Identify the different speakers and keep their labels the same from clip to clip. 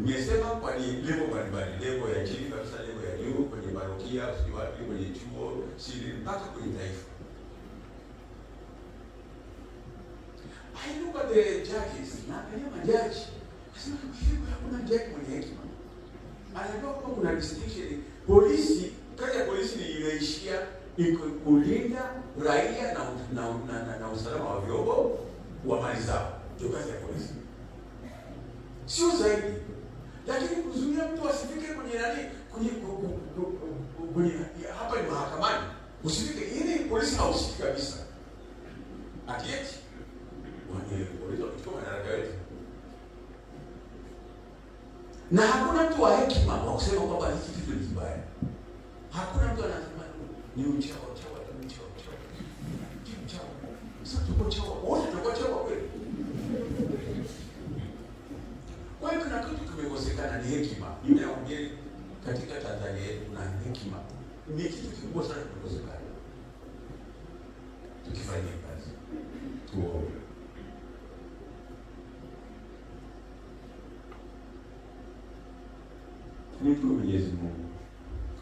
Speaker 1: Nimesema kwa ni level mbalimbali, level ya chini kabisa, level ya juu, kwenye parokia, sijui wapi, kwenye chuo, si mpaka kwenye taifa. I look at the judges, naangalia majaji. Nasema hivi hakuna jaji mwenye hekima. Anajua kwamba kuna distinction. Polisi, kazi ya polisi ni inaishia ni kulinda raia na usalama wa vyombo wa mali zao. Ndio kazi ya polisi. Sio zaidi. Lakini kuzuia mtu asifike kwenye nani, kwenye hapa ni mahakamani. Usifike, ili polisi hausiki kabisa. Atieti polisi wakichukua madaraka yote. Na hakuna mtu wa hekima wa kusema kwamba hiki kitu ni kibaya. Hakuna mtu anasema ni uchawa, uchawa, uchawa, uchawa. Uchawa. Sasa tuko chawa, wote tunakuwa chawa kweli. Kwa hiyo kuna kitu kimekosekana, ni hekima. Mimi naongea katika Tanzania yetu kuna hekima. Ni kitu kikubwa sana kimekosekana. Tukifanyia kazi. Tuombe. Tumjue Mwenyezi Mungu.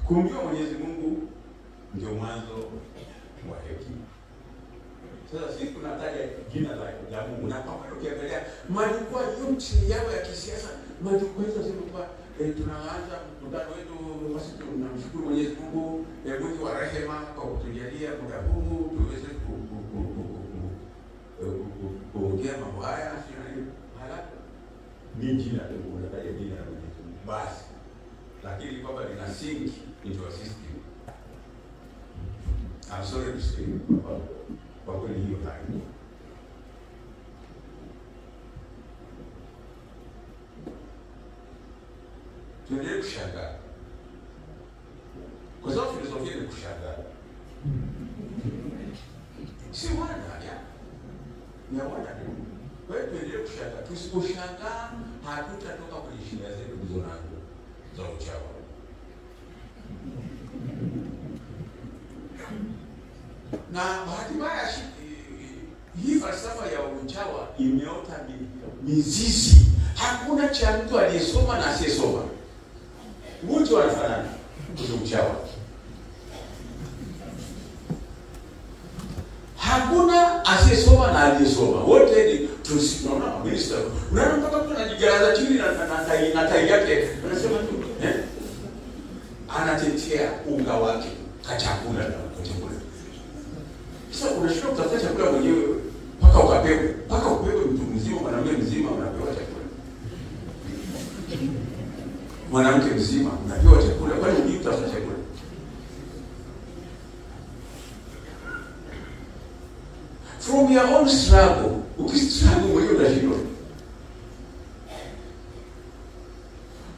Speaker 1: Kumjua Mwenyezi Mungu ndio mwanzo wa hekima. Sasa sisi tunataja jina la Mungu, na kwa kweli ukiangalia majukwaa yote yao ya kisiasa, majukwaa yetu sema kwamba tunaanza mkutano wetu basi tunamshukuru Mwenyezi Mungu mwingi wa rehema kwa kutujalia muda huu tuweze kuongea mambo haya, sio nini. Halafu ni jina tu, unataja jina la Mwenyezi Mungu basi. Lakini kwamba lina sink into a system. I'm sorry to say, kwa kweli hiyo haipo. Tuendelee kushangaa. Kwa sababu filosofia ni kushangaa. Si wana ya. Ni wana. Kwa hiyo tuendelee kushangaa. Tusiposhangaa hatutatoka kwenye shida zetu tulizonazo za uchawa. Na bahati mbaya hii falsafa ya uchawa imeota mizizi. Hakuna cha mtu aliyesoma na asiyesoma. Wote wanafanana kwenye uchawa. Hakuna asiyesoma na aliyesoma. Wote ni tunaona minister. Unaona mpaka mtu anajigaraza chini na tai yake. Anasema tu, eh? Anatetea unga wake, kachakula na chakula. Sasa unashindwa kutafuta chakula mwenyewe mpaka ukapewe. Mpaka upewe mtu mzima, mwanamume mzima unapewa chakula. Mwanamke mzima unapewa chakula, kwani hujui kutafuta chakula? From your own struggle, ukistruggle mwenyewe utashindwa.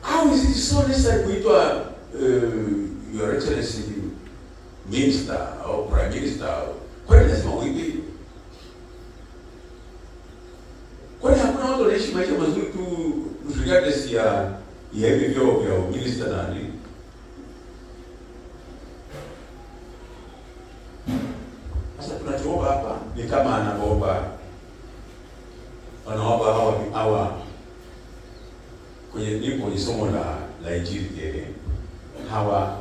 Speaker 1: How is it so necessary kuitwa Your Excellency Minister au Prime Minister? Kwani lazima uibe? Kwani hakuna watu wanaishi maisha mazuri tu regardless ya hivi vyeo vya minister na nini? Sasa tunachoomba hapa ni kama anaomba wanaomba hawa kwenye nipo ni somo la Injili hawa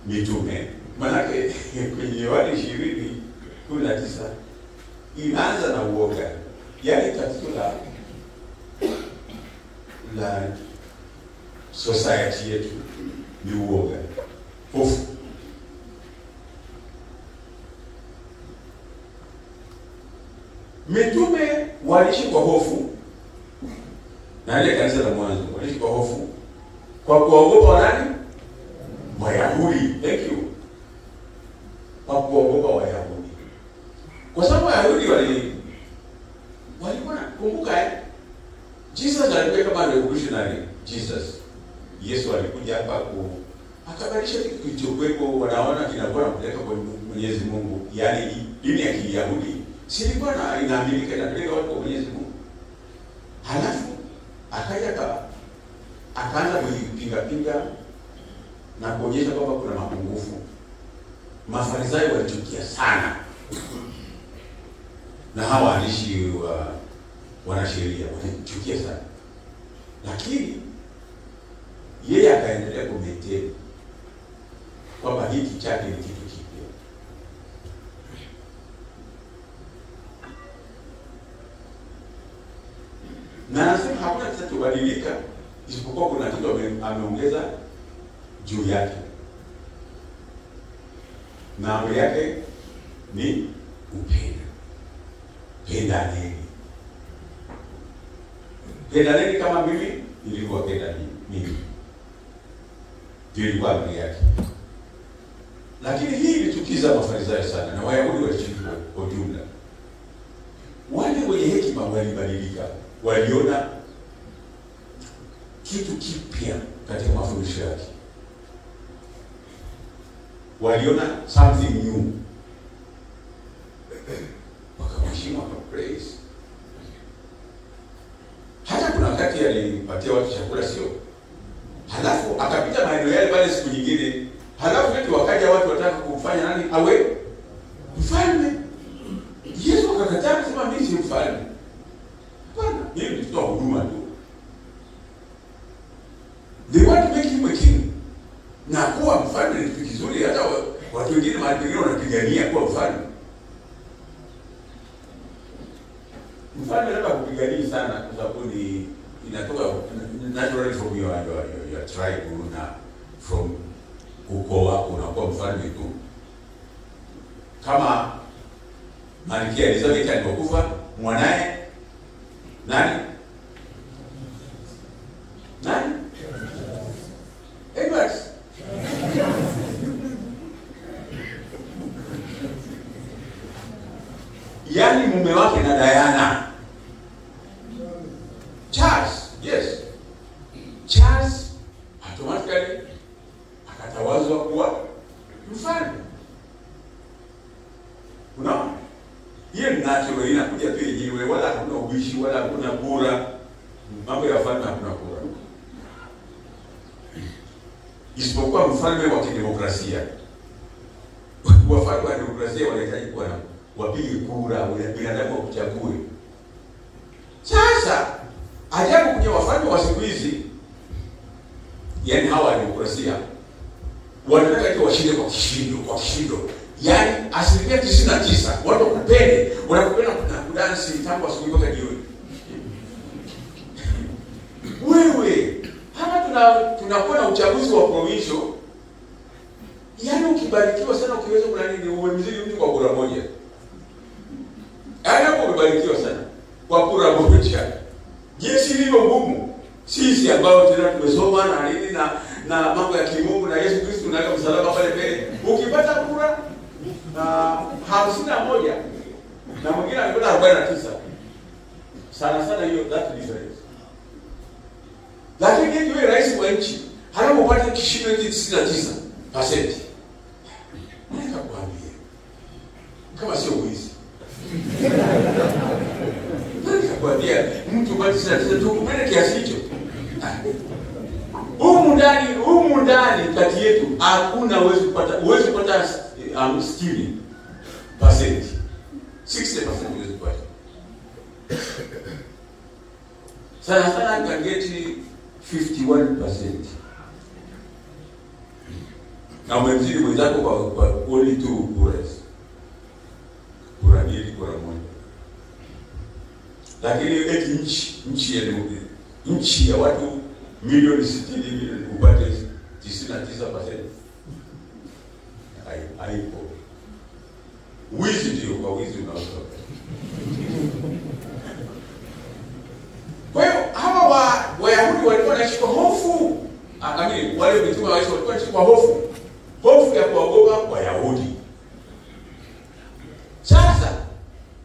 Speaker 1: mitume. Manake kwenye Yohana 20:19 inaanza na uoga. Yaani tatizo la society yetu ni uoga, hofu. Mitume waliishi kwa hofu, na ile kanisa la mwanzo waliishi kwa hofu kwa kuogopa nani? Wayahudi. Thank you. Kwa kuogopa Wayahudi. Kwa sababu Wayahudi walikuwa kumbuka Jesus alikuwa kama revolutionary. Jesus. Yesu alikuja hapa akabadilisha kitu kilichokuwepo, wanaona kinakuwa napeleka kwa Mwenyezi Mungu. Yaani dini ya Kiyahudi si ilikuwa na inaaminika inapeleka watu kwa Mwenyezi Mungu. Halafu akaja akaanza kuipinga pinga na kuonyesha kwamba kuna mapungufu. Mafarisayo walichukia sana. Na hawa waandishi Wanasheria walichukia sana. Lakini yeye akaendelea kumaintain kwamba hiki chake ni kitu kipya. Na anasema hakuna kitachobadilika isipokuwa kuna kitu ameongeza juu yake. Na amri yake ni upendo. Pendaneni. Pendaneni kama mimi nilivyowapenda mimi. Ndio ilikuwa amri yake. Lakini hii ilichukiza Mafarisayo sana na Wayahudi walichukia kwa ujumla. Wale wenye hekima walibadilika, waliona kitu kipya katika mafundisho yake. Waliona something new. Wakamheshimu, wakapraise. Hata kuna wakati alipatia watu chakula, sio? Halafu akapita maeneo yale pale siku nyingine. Halafu eti wakaja watu wataka kumfanya nani awe mfalme. Yesu akakataa kusema mimi si mfalme. Hapana, mimi nitoa huduma tu. They want to make him a king. Na kuwa mfalme ni kitu kizuri, hata watu wengine mahali pengine wanapigania kuwa mfalme. Mfalme labda kupigania sana kwa sababu ni inatoka naturally from your tribe na from ukoo wako unakuwa mfalme tu. Kama Malkia Elizabeth alipokufa, mwanae nani? Nani? Edward. Yaani mume wake na Diana. Charles, yes. Charles automatically akatawazwa kuwa mfalme. Unaona? Hiyo ni natural, inakuja tu yenyewe, wala hakuna ubishi wala hakuna kura. Mambo ya wafalme hakuna kura. Isipokuwa mfalme wa kidemokrasia. Wafalme wa demokrasia wanahitaji kuwa na wapige kura, binadamu wakuchague. Sasa ajabu kwenye wafalme wa siku hizi, yaani hawa wa demokrasia, wanataka eti washinde kwa kishindo, kwa kishindo. Yaani 99% watu wakupende, wanakupenda na kudansi tangu asubuhi mpaka jioni. Wewe, hapa tunakuwa na uchaguzi wa provincial. Yaani ukibarikiwa sana ukiweza kuna nini umemzidi mtu kwa kura moja. Yaani hapo umebarikiwa sana kwa kura moja. Jinsi ilivyo ngumu sisi ambao tena tumesoma na nini na mambo ya kimungu na Yesu Kristo na msalaba pale mbele. Ukipata kura 51 na mwingine alipata 49. Sana sana hiyo that difference. Lakini yeye rais wa nchi halafu upate kishindo hiki 99%. Nikakwambia kama sio wizi. Nikakwambia mtu upate 99 tu kupende kiasi hicho. Humu ndani kati yetu hakuna uwezo kupata 60%. 60% uwezo kupata. Sana sana kageti 51%. Na umemzidi mwenzako kwa only 2 kuras. Kura mbili, kura moja. Lakini eti nchi ya watu milioni 60 milioni upate 99%. Haipo. Wizi ndio, kwa wizi unaweza. Kwa hiyo hawa Wayahudi walikuwa wanaishi kwa hofu. Wale mitume wa Yesu walikuwa wanaishi kwa hofu. Hofu ya kuogopa Wayahudi. Sasa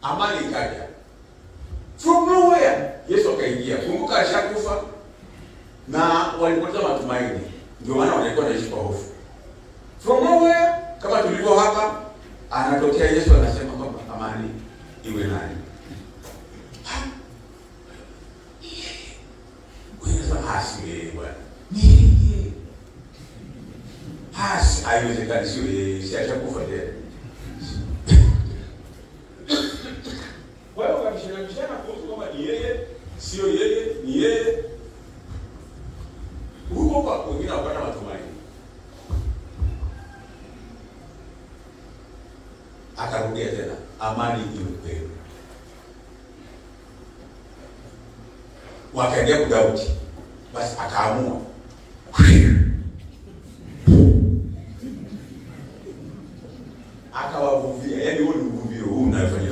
Speaker 1: amani ikaja. From nowhere Yesu akaingia. Kumbuka alishakufa na walipoteza matumaini. Ndio maana walikuwa wanaishi kwa hofu. From nowhere kama tulivyo hapa anatokea Yesu anasema kwamba amani iwe nani. Hasi bwana. Ni yeye. Hasi haiwezekani, sio yeye, si ashakufa tena. Kwa hiyo wakishirikishana kuhusu kwamba ni yeye, Akarudia tena, amani iwe kwenu. Wakaendelea kudauti. Basi akaamua. Akawavuvia. Yaani huo ni uvuvio huu unayofanya.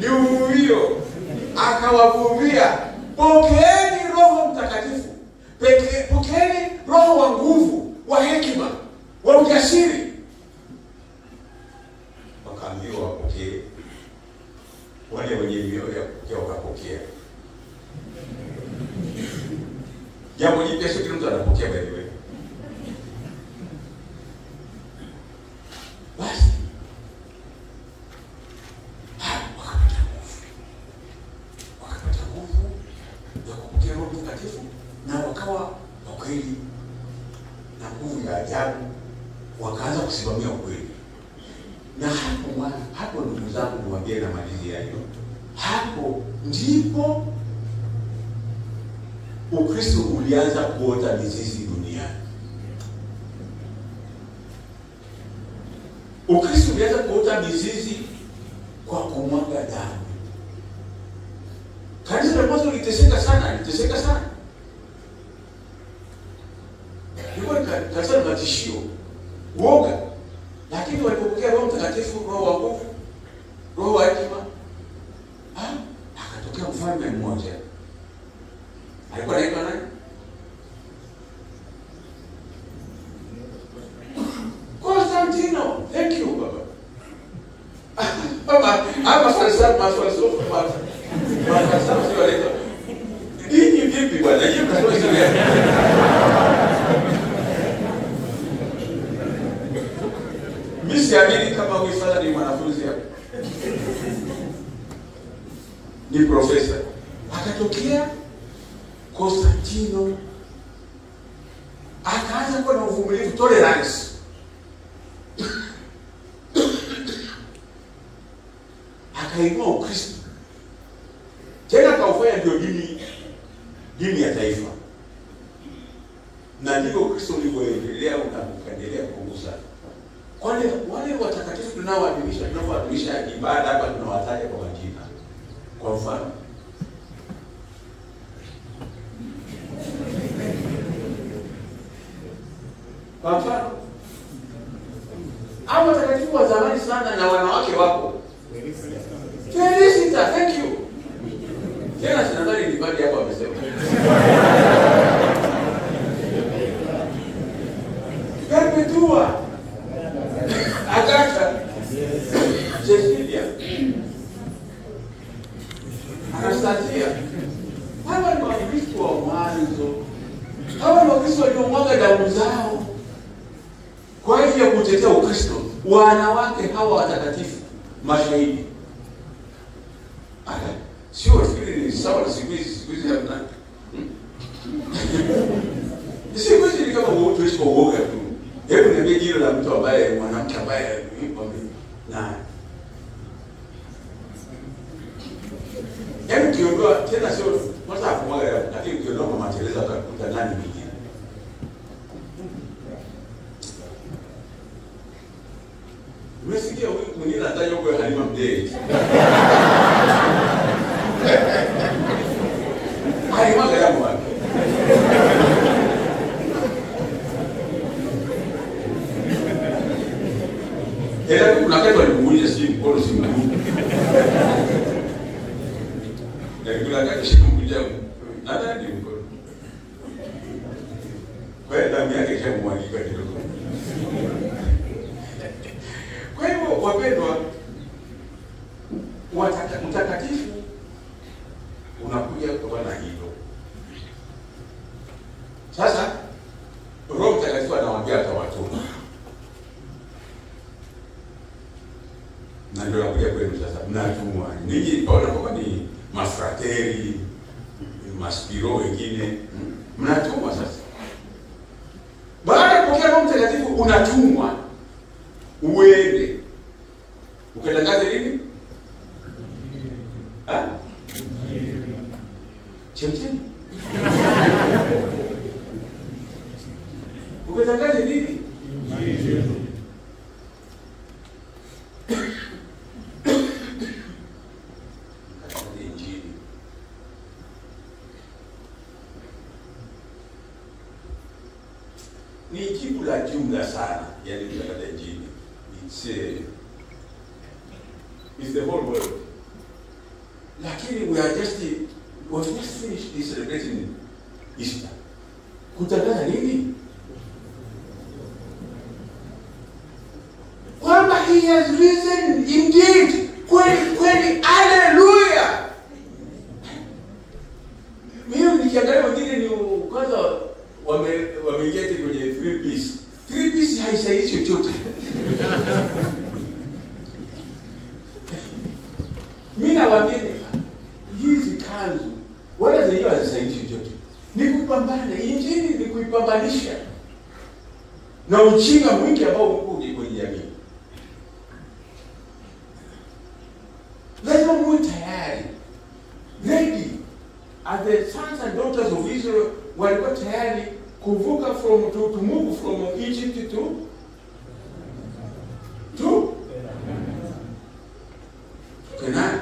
Speaker 1: Ni uvuvio. Akawavuvia, pokeeni Roho Mtakatifu. Pokeeni roho wa nguvu, wa hekima, wa ujasiri. Wakaambiwa wapokee. Wale wenye mioyo ya kupokea wakapokea. Jambo jipya sio kila mtu anapokea, by the way. Basi wakapata nguvu. Wakapata nguvu ya kupokea Roho Mtakatifu na wakawa kwa kweli na nguvu ya ajabu, wakaanza kusimamia ukweli. Na hapo hapo, ndugu zangu, niwaambie na malizia hiyo, hapo ndipo Ukristo ulianza kuota mizizi duniani. Ukristo ulianza kuota mizizi kwa kumwaga damu. Kanisa la mwanzo liliteseka sana, liliteseka sana. Ilikuwa kanisa la tishio, uoga. Lakini walipopokea Roho Mtakatifu, roho wa nguvu, roho wa hekima, akatokea mfalme mmoja. Alikuwa anaitwa nani? Constantino. Thank you, baba. Baba, hapa sasa mafalsafa mafalsafa sio wanaitwa. Ninyi vipi bwana? Nyinyi mnasoma historia. Mimi siamini kama huyu sasa ni mwanafunzi hapa. Ni profesa. Akatokea Constantino, akaanza kuwa na uvumilivu, tolerance. Akainua Ukristo tena akaufanya ndio dini ya taifa. Na ndivyo Ukristo ulivyoendelea, ukaendelea kupunguza. Kwani wale watakatifu tunaoadhimisha, tunapoadhimisha ibada hapa tunawataja kwa majina. Kwa mfano hao watakatifu wa zamani sana na wanawake wako. Felicita, thank you. Tena sinadhani ni bali hapo amesema. Perpetua, Agatha, Cecilia, Anastasia. Hawa ni Wakristo wa mwanzo. Hawa ni Wakristo waliomwaga damu zao kwa ajili ya kutetea Ukristo. Wanawake hawa watakatifu, mashahidi. Sio fikiri ni sawa na siku hizi, siku hizi hamna. Siku hizi ni kama wote tuishi kwa uoga tu. Hebu niambie jina la mtu ambaye mwanamke ambaye na yaani ukiondoa tena sio kwanza hakumwaga damu, lakini ukiondoa Mama Teresa utakuta nani mwingine? Umesikia huyu mwingine anataja huko Halima Mdee. Alimwaga damu wapi? Ela kuna kitu alimuuliza, si mkono si mguu. Na kuna kitu sikumkuja nadhani mkono. Kwa hiyo damu yake ishamwagika kidogo. Kwa hivyo wapendwa, mtakatifu unakuja kutokana na hilo. Sasa Roho Mtakatifu anawaambia atawatuma. Na ndio nakuja kwenu sasa, mnatumwa. Ninyi paona kwamba ni mafrateri, maspiro wengine, mnatumwa sasa. Baada ya kupokea Roho Mtakatifu unatumwa uende ukatangaze nini? Ah? Chemchemi. Ukatangaze nini? jumla sana, yani kutangaza Injili. It's the whole world. Lakini we have just finished this celebrating Easter. Kutangaza nini? Kwamba he has risen indeed. Kweli kweli, hallelujah. Mimi nikiangalia wengine ni kwanza wameingia kwenye 3 piece. 3 piece haisaidii chochote. Mimi nawaambia hizi kanzu wala zenyewe hazisaidii chochote. Ni kupambana, Injili ni kuipambanisha na ujinga mwingi ambao uko kwenye jamii. Lazima muwe tayari, ready. As the sons and daughters of Israel walikuwa tayari kuvuka to move from Egypt to Canaan,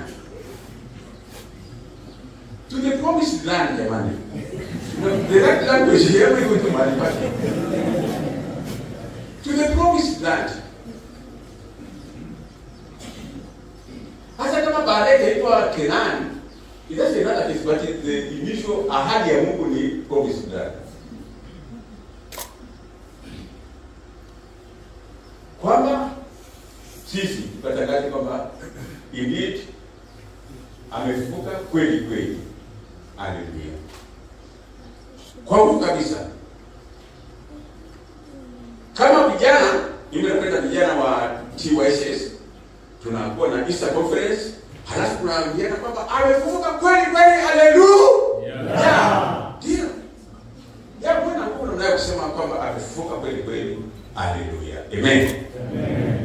Speaker 1: to the promised land, jamani. No, the right language here we go to Malipati. To the promised land. Hata kama baadaye itaitwa Canaan, it doesn't matter case, but the initial ahadi ya Mungu ni promised land. Kwamba sisi tukatangaze kwamba indeed amefufuka kweli kweli. Haleluya. Kwa nguvu kabisa. Kama vijana, mimi napenda vijana wa TYSS, tunakuwa na Easter conference, halafu tunaambiana kwamba amefufuka kweli kweli, haleluya. Ndio. Ya Bwana Mungu anaye kusema kwamba amefufuka kweli kweli, haleluya. Amen. Amen.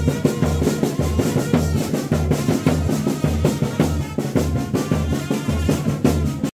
Speaker 1: Mungu.